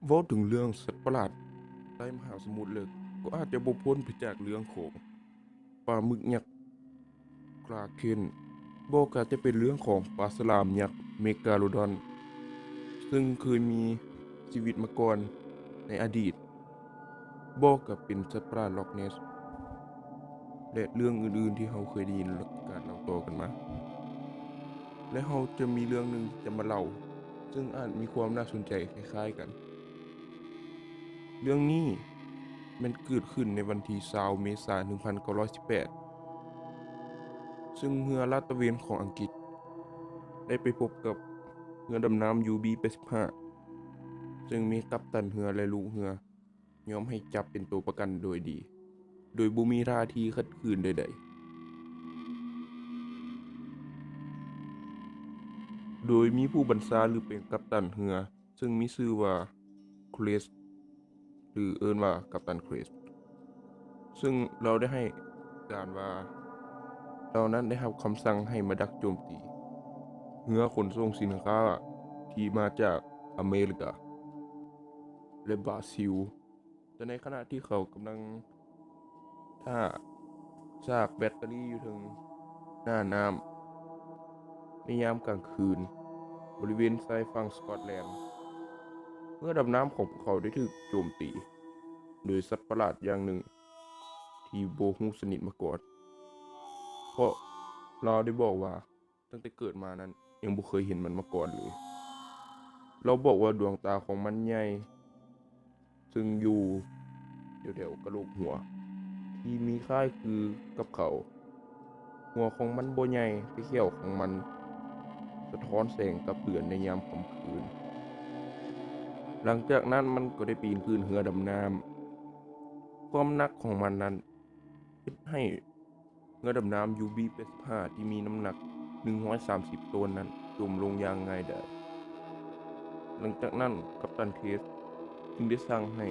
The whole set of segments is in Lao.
ເວົ້າເຖິງເລື່ອງສັດປະຫຼາດໃຕ້ມະຫາສະໝຸດເລີກ ກໍອາດຈະບໍ່ພົ້ນໄປຈາກເລື່ອງຂອງປາໝຶກຍັກ Kraken ບໍ່ກໍຈະເປັນເລື່ອງຂອງປາສະຫຼາມຍັກ Megalodon ເຊິ່ງເຄີຍມີຊີວິດມາກ່ອນໃນອະດີດ, ບໍ່ກໍເປັນສັດປະຫຼາດ Loch Ness ແລະ ເລື່ອງອື່ນໆທີ່ເຮົາເຄີຍໄດ້ຍິນ ແລະ ການເລົ່າຕໍ່ກັນມາ. ແລະ ເຮົາຈະມີເລື່ອງໜຶ່ງທີ່ຈະມາເລົ່າ ເຊິ່ງອາດມີຄວາມໜ້າສົນໃຈຄ້າຍໆກັນ. ເລື່ອງນີ້ແມ່ນເກີດຂຶ້ນໃນວັນທີຊາວ ເມສາ ໜຶ່ງພັນເກົ້າຮ້ອຍສິບແປດ ເຊິ່ງເຮືອລາດຕະເວນຂອງອັງກິດໄດ້ໄປພົບກັບເຮືອດຳນ້ຳ ຢູ ບີ ແປດສິບຫ້າ ເຊິ່ງມີກັບຕັນເຮືອ ແລະ ລູກເຮືອຍອມໃຫ້ຈັບເປັນໂຕປະກັນໂດຍດີ ໂດຍບໍ່ມີທ່າທີຂັດຂືນໃດໆ. ໂດຍມີຜູ້ບັນຊາ ຫຼື ເປັນກັບຕັນເຮືອ ເຊິ່ງມີຊື່ວ່າ Crest ຫຼື ເອີ້ນວ່າກັບຕັນ Crest ເຊິ່ງລາວໄດ້ໃຫ້ການວ່າ ລາວນັ້ນໄດ້ຮັບຄຳສັ່ງໃຫ້ມາດັກໂຈມຕີເຮືອຂົນສົ່ງສິນຄ້າທີ່ມາຈາກອາເມລິກາ ແລະ ບຣາຊິລ. ແຕ່ໃນຂະນະທີ່ເຂົາກຳລັງຖ້າຊາກແບັດເຕີຣີຢູ່ເທິງໜ້ານ້ຳໃນຍາມກາງຄືນ ບໍລິເວນຊາຍຝັ່ງສະກອດແລນ, ເຮືອດຳນ້ຳຂອງພວກເຂົາໄດ້ຖືກໂຈມຕີໂດຍສັດປະຫຼາດຢ່າງໜຶ່ງທີ່ບໍ່ຮູ້ຊະນິດມາກ່ອນ, ເພາະລາວໄດ້ບອກວ່າ ຕັ້ງແຕ່ເກີດມານັ້ນຍັງບໍ່ເຄີຍເຫັນມັນມາກ່ອນເລີຍ. ລາວບອກວ່າດວງຕາຂອງມັນໃຫຍ່ ເຊິ່ງຢູ່ແຖວໆກະໂຫຼກຫົວ ທີ່ມີຄ້າຍຄືກັບເຂົາ. ຫົວຂອງມັນບໍ່ໃຫຍ່, ແຕ່ແຂ້ວຂອງມັນສະທ້ອນແສງກັບເດືອນໃນຍາມຄ່ຳຄືນ. ຫຼັງຈາກນັ້ນມັນກໍໄດ້ປີນຂຶ້ນເຮືອດຳນ້ຳ. ຄວາມໜັກຂອງມັນນັ້ນເຮັດໃຫ້ ເຮືອດຳນ້ຳ ຢູ ບີ ແປດສິບຫ້າ ທີ່ມີນ້ຳໜັກໜຶ່ງຮ້ອຍສາມສິບໂຕນນັ້ນຈົມລົງຢ່າງງ່າຍດາຍ. ຫຼັງຈາກນັ້ນ ກັບຕັນ Crest ຈຶ່ງໄດ້ສັ່ງໃຫ້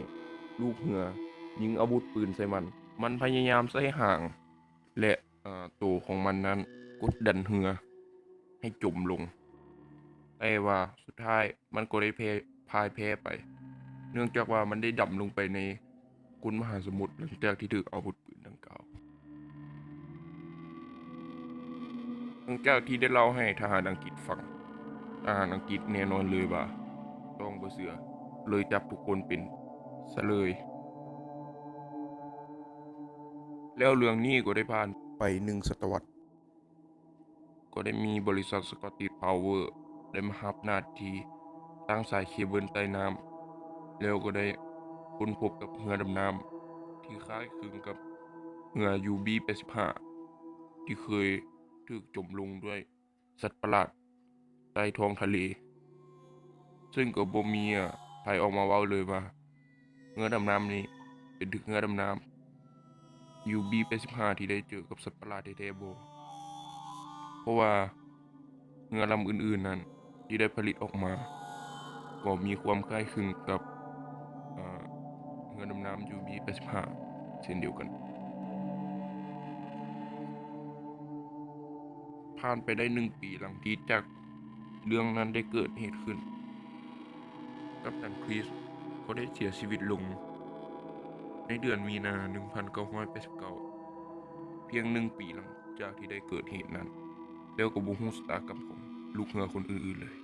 ລູກເຮືອຍິງອາວຸດປືນໃສ່ມັນ. ມັນພະຍາຍາມໃຊ້ຫາງ ແລະ ເອີ ໂຕຂອງມັນນັ້ນກົດດັນເຮືອໃຫ້ຈົມລົງ, ແຕ່ວ່າສຸດທ້າຍມັນກໍໄດ້ແພ້ ພ່າຍແພ້ໄປ ເນື່ອງຈາກວ່າມັນໄດ້ດຳລົງໄປໃນ ກົ້ນມະຫາສະໝຸດ ຫຼັງຈາກທີ່ຖືກອາວຸດປືນດັ່ງກ່າວ. ຫຼັງຈາກທີ່ໄດ້ເລົ່າໃຫ້ທະຫານອັງກິດຟັງ, ທະຫານອັງກິດແນ່ນອນເລີຍວ່າຕ້ອງບໍ່ເຊື່ອ, ເລີຍຈັບທຸກຄົນເປັນສະເລີຍ. ແລ້ວເລື່ອງນີ້ກໍໄດ້ຜ່ານໄປໜຶ່ງສະຕະວັດ. ກໍໄດ້ມີບໍລິສັດ Scottish Power ໄດ້ມາຮັບໜ້າທີ່ຕັ້ງສາຍເຄເບິນໃຕ້ນ້ຳ, ແລ້ວກໍໄດ້ຄົ້ນພົບກັບເຮືອດຳນ້ຳທີ່ຄ້າຍຄືກັບເຮືອ ຢູ ບີ ແປດສິບຫ້າ ທີ່ເຄີຍຖືກຈົມລົງດ້ວຍສັດປະຫຼາດໃຕ້ທ້ອງທະເລ, ເຊິ່ງກໍບໍ່ມີໃຜອອກມາເວົ້າເລີຍວ່າ ເຮືອດຳນ້ຳນີ້ເປັນເຮືອດຳນ້ຳ ຢູ ບີ ແປດສິບຫ້າ ທີ່ໄດ້ເຈີກັບສັດປະຫຼາດແທ້ໆບໍ່, ເພາະວ່າເຮືອລຳອື່ນໆນັ້ນທີ່ໄດ້ຜະລິດອອກມາ ກໍມີຄວາມຄ້າຍຄືກັບ ເອີ ເຮືອດຳນ້ຳ ຢູ ບີ ແປດສິບຫ້າ ເຊັ່ນດຽວກັນ. ຜ່ານໄປໄດ້ໜຶ່ງປີຫຼັງຈາກເລື່ອງນັ້ນໄດ້ເກີດເຫດຂຶ້ນ, ກັບຕັນ Crest ກໍໄດ້ເສຍຊີວິດລົງໃນເດືອນມີນາ ໜຶ່ງພັນເກົ້າຮ້ອຍແປດສິບເກົ້າ ພຽງໜຶ່ງປີຫຼັງຈາກທີ່ໄດ້ເກີດເຫດນັ້ນ, ແລ້ວກໍບໍ່ຮູ້ຊະຕາກຳຂອງລູກເຮືອຄົນອື່ນໆເລີຍ.